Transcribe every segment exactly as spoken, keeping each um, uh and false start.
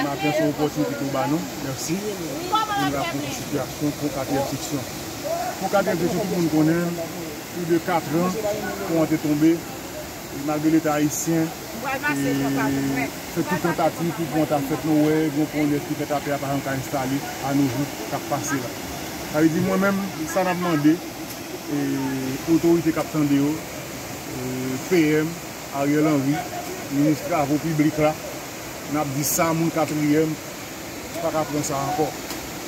Maten, se yon opòtinite ke w ba nou. Mèsi. Pou nou rakonte sitiyasyon pon katriyèm seksyon. Pon katriyèm seksyon, tout moun konnen, plis de kat an, pon an te tonbe. E malgre Leta ayisyen e fè tout tantativ pou pon an ta fèt, nou wè gon pon nèf ki fèt atè a pa janm ka enstale anojou k ap pase la. Sa vle di, mwen menm, sa n ap mande e otorite k ap tande yo, e P M Ariel Henry, minis travo piblik la, n ap di sa moun katriyèm pa ka pran sa ankò.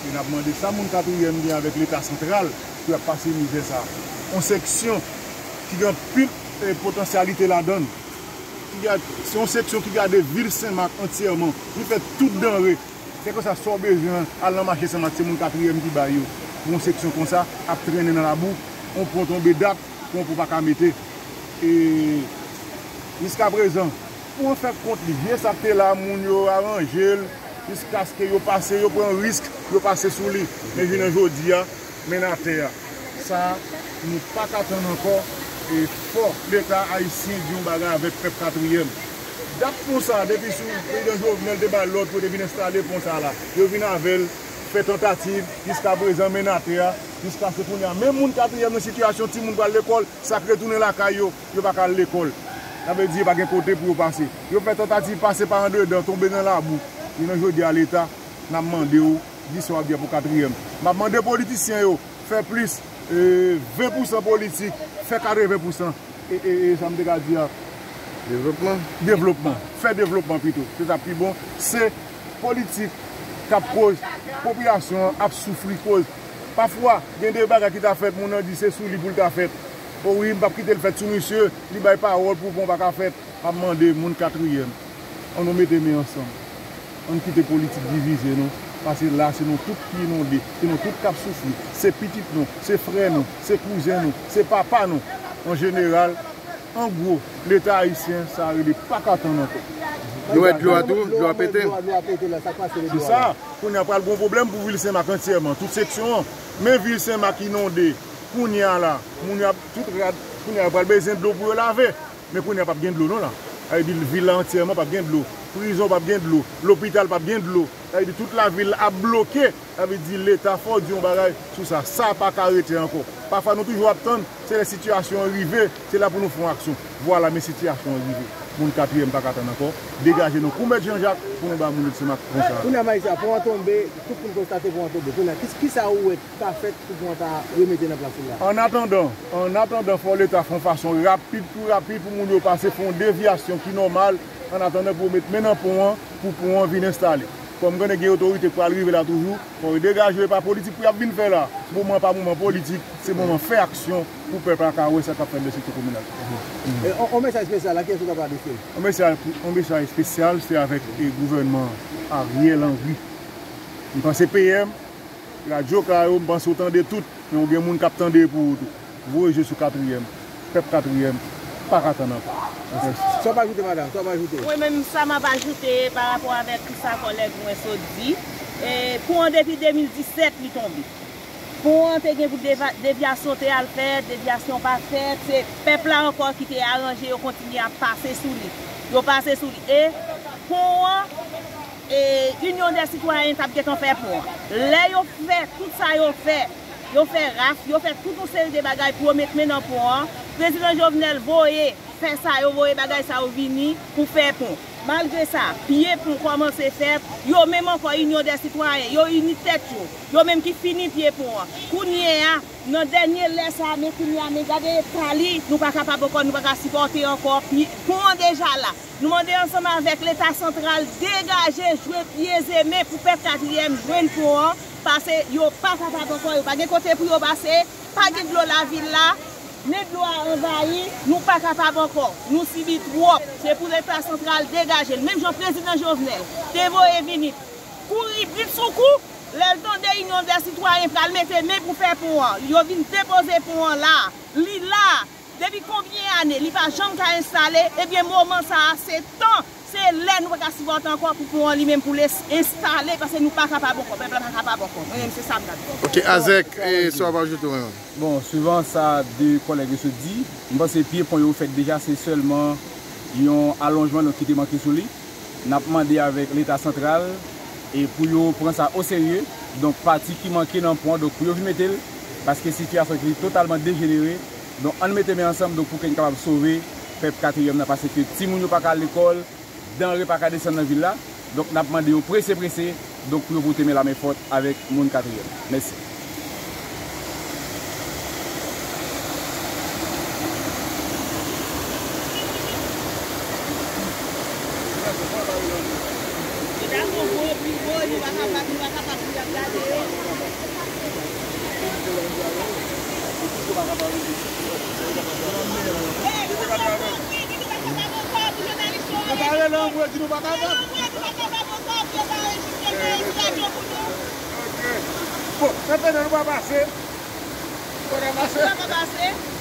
E n ap mande sa moun katriyèm gen avèk Leta santral pou y ap pase mizè sa a. Yon seksyon ki gen anpil e potansyalite ladan l. Ki gen, se yon seksyon ki gade vil Senmak antyèman. Li fè tout danre. Se konsa, sa w bezwen an, al nan mache Senmak, se moun katriyèm ki bay yo. Pou yon seksyon konsa, ap trennen nan labou, yon pon tonbe dat, pou yon pon pa ka mete. E jiskaprezan, pou an fè kont li, vye sa k te la, moun yo aranje l, jiskaske yo pase, yo pran risk, yo pase sou li. Men jounen jodi a, men n atè a. Sa, nou pa ka tann ankò, e fò Leta ayisyen di yon bagay avèk pèp katriyèm. Dat pon sa, depi sou prezidan Jovenel te bay lòd pou yo te vin enstale pon sa la. Yo vin avè l, fè tantativ, jiskaprezan men n atè a, jiskaske kounye a, menm moun katriyèm nan sitiyasyon timoun pral lekòl, sa k retounen lakay yo, yo pa ka al lekòl. Sa vle di, pa gen kote pou yo pase. Yo fè tantativ pase pa andedan, tonbe nan labou. Jounen jodi a, Leta, n ap mande w, di sa w ap di a pou katriyèm. M ap mande politisyen yo, fè plis, e, ven pousan politik, fè katreven pousan, e, e, e, sa m te ka di a, devlopman. Devlopman. Fè devlopman pito. Se sa k pi bon. Se politik k ap koz popilasyon an ap soufri koz. Pafwa, gen de bagay ki ta fèt, moun nan di se sou li pou l ta fèt. O wi, m p ap kite l fèt sou misye, li bay pawòl pou pon pa ka fèt. M ap mande moun katriyèm, ann nou mete men ansanm. Ann kite politik divize nou, paske la se nou tout ki inonde, se nou tout k ap soufri, se pitit nou, se frè nou, se kouzen nou, se papa nou. An jeneral, an gwo, Leta ayisyen, sa rele pa ka tann ankò. Nou wè dlo a tou, dlo a pete. Se sa, kounye a pral gon pwoblèm pou vil Senmak antyèman, tout seksyon an. Men vil Senmak inonde, kounye a la, moun yo ap, tout rad, kounye a yo pral bezwen dlo pou yo lave. Men kounye a p ap gen dlo non la. Sa vle di vil la antyèman p ap gen dlo. Prizon p ap gen dlo. Lopital p ap gen dlo. Sa vle di tout lavil ap bloke. Sa vle di Leta fò di yon bagay sou sa. Sa pa ka rete ankò. Pafwa nou toujou ap tann, se lè sitiyasyon an rive, se la pou nou fè yon aksyon. Vwala, men sitiyasyon an rive. Moun katriyèm pa ka tann ankò. Degaje nou kou Mèt Jan Jak pou nou ba moun Senmak konsa. Kounye a, majistra, pon an tonbe, tout moun konstate pon an tonbe. Kounye a, ki, kisa ou wè ka fèt pou pon an ta remete nan plas li la? An atandan, an atandan, fò Leta fè yon fason rapid pou rapid pou moun yo pase, fè yon devyasyon ki nòmal, an atandan pou yo met men nan pon an, pou pon an vin enstale. Kòm konnen gen otorite k pral rive la toujou, fò yo degaje yo, e pa politik pou y ap vin fè la. Moman an pa moman politik, se moman fè aksyon pou pèp la ka wè sa k ap fèt nan sektè kominal. E, on, on mesaj espesyal, a kiyès ou ta pral adrese l? On mesaj, on mesaj espesyal, se avèk, e, gouvènman Ariel Henry. M panse P M, radyo Kayo, m panse w tande tout, men w gen moun k ap tande pou ou tou. Voye je sou katriyèm, pèp katriyèm pa ka tann ankò. Sa w ap ajoute, madanm? Sa w ap ajoute? Mwen menm, sa m ap ajoute pa rapò avèk sa kòlèg mwen sot di, e, pon an depi de mil disèt li tonbe. Pon an te gen pou deva-, devyasyon te al fèt, devyasyon pa fèt, se pèp la ankò ki te aranje yo kontinye ap pase sou li. Yo pase sou li. E pon an, e, Inyon dè Sitwayen t ap gentan fè pon an. Lè yo fè tout sa yo fè, yo fè raf, yo fè tout yon seri de bagay pou yo met men nan pon an, prezidan Jovenel voye fè sa yo, voye bagay sa yo vini pou fè pon. Malgre sa, pye pon kòmanse fèt, yo menm ankò, Inyon dè Sitwayen, yo ini tèt yo, yo menm ki fini pye pon an. Kounye a, nan dènye lè sa a, men kounye a, men gade eta li, nou pa kapab ankò, nou pa ka sipòte ankò, pye, pon an deja la. Nou mande ansanm avèk Leta santral degaje, jwe pye e men pou pèp katriyèm jwenn pon an, pase yo pa kapab ankò, yo pa gen kote pou yo pase, pa gen dlo lavil la, men dlo a anvayi, nou pa kapab ankò, nou sibi twòp. Se pou Leta santral degaje l. Menm jan prezidan Jovenel te voye vini, kouri vit sou kou, lè l tande Inyon dè Sitwayen pral mete men pou fè pon an, yo vin depoze pon an la, li la. Depi konbyen ane li pa janm ka enstale? Ebyen, moman sa a, se tan, Se lè nou pa ka sipòte ankò pou pon an li menm pou l es- enstale, paske nou pa kapab ankò, pèp la pa kapab ankò. Mwen menm se sa m t ap di. Ok, Azèk, e sa w ap ajoute ou menm? Bon, swivan sa de kòlèg yo sot di, m panse pye pon yo fèt deja, se sèlman yon alonjman donk ki te manke sou li. N ap mande avèk Leta santral e pou yo pran sa o serye. Donk pati ki manke nan pon an, donk pou yo vin mete l, paske sitiyasyon ki totalman dejenere. Donk ann mete men ansanm donk pou ke n kapab sove pèp Katriyèm nan, paske timoun yo pa ka al lekòl, danre pa ka desann nan vil la. Donk n ap mande yo prese prese, donk pou yo pote men lamen fòt avèk moun Katriyèm. Mèsi. Yo ta rele anmwe di nou pa kapab. Ok. Bon, nan fè nan nou pa pase. Nou pa ka pase. Nou pa ka pase.